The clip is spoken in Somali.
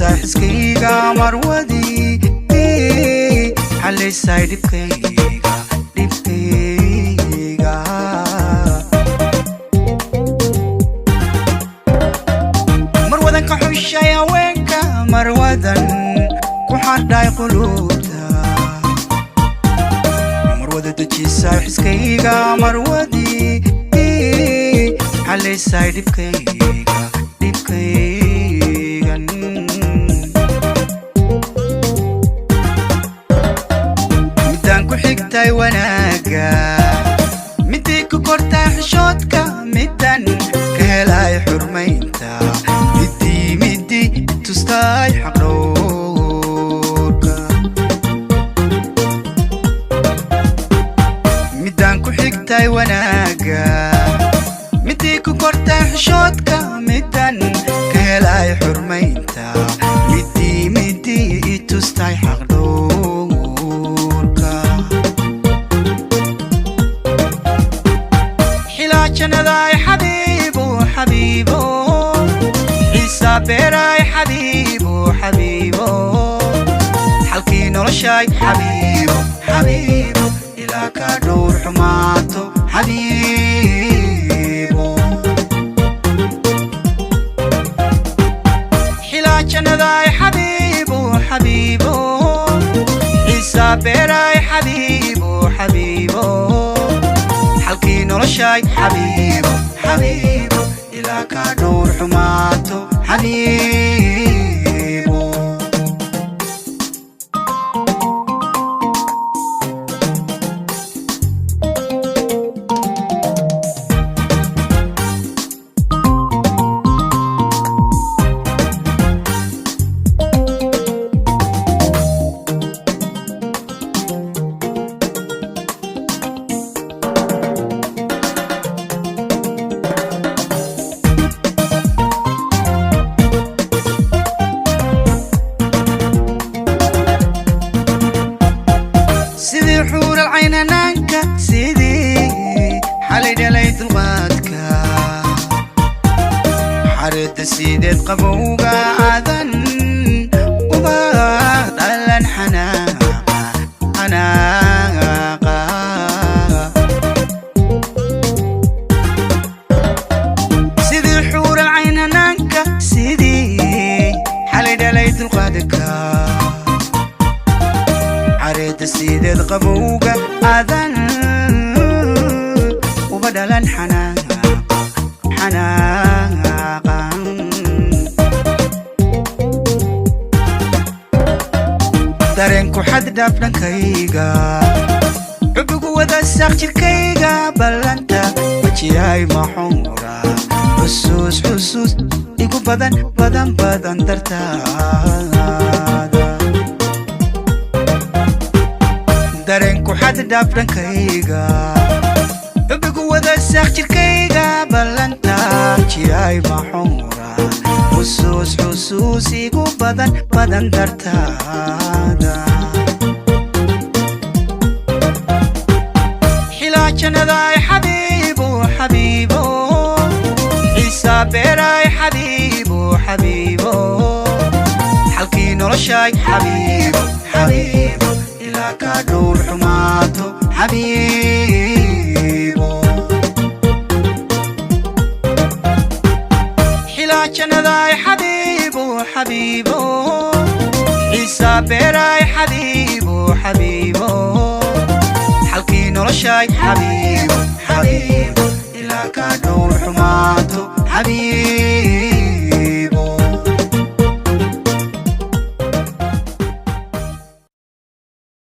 Dejisaa xiskayga marwadii, xalisay dhibkayga, dhibkayga. Marwadan ka xushay haweenka, marwadan ku xadhay quluubta, marwada dejisaa xiskayga marwadii, xalisay dhibkayga, dhibkaygan. Midaan ku xigtay wanaagga, midii ku kortay xishoodka, midan ka helay xurmaynta, midii midii tustay xaqdhowrka. Midaan ku xigtay wanaagga, midii ku kortay xishoodka, midan ka helay xurmaynta, midii midii tustay xaqdhowrka. Xilaajanadaay xabiibo, xabiibo, Ciisa beeraay xabiibo, xabiibo, xalkii noloshaay xabiibo, xabiibo, ilaa ka dhowr xumaato xabiibo. Xilaajanadaay xabiibo, xabiibo, Ciisa beeraay xabiibo, xabiibo, xalkii noloshaay xabiibo, xabiibo, ilaa ka dhowr xumaato xabiibo. Sidii xuural caynanaanka, sidii xalay dhalay dulqaadka, xareedda sideed qabowga aadan uba dhalan xanaaqa, xanaaqa. Sidii xuural caynanaanka, sidii xalay dhalay dulqaadka, xareedda sideed qabowga aadan uba dhalan xanaaqa, xanaaqa. Dareenku xaddhaaf dhankayga, xubigu wada saaq jirkayga, ballanta wajiyay maxuura, xusuus xusuus igu badan badan badan dartaada. Dareenku xaddhaaf dhankayga, xubigu wada saaq jirkayga, ballanta jiyay maxuura, xusuus xusuus igu badan badan dartaada. Xilaajanadaay xabiibo, xabiibo, Ciisa beeraay xabiibo, xabiibo, xalkii noloshaay xabiibo, xabiibo, ilaa ka dhowr xumaato xabiibo. Xilaajanadaay xabiibo, xabiibo, Ciisa beeraay xabiibo, xabiibo, xalkii noloshaay xabiibo, xabiibo, ilaa ka dhowr xumaato xabiibo.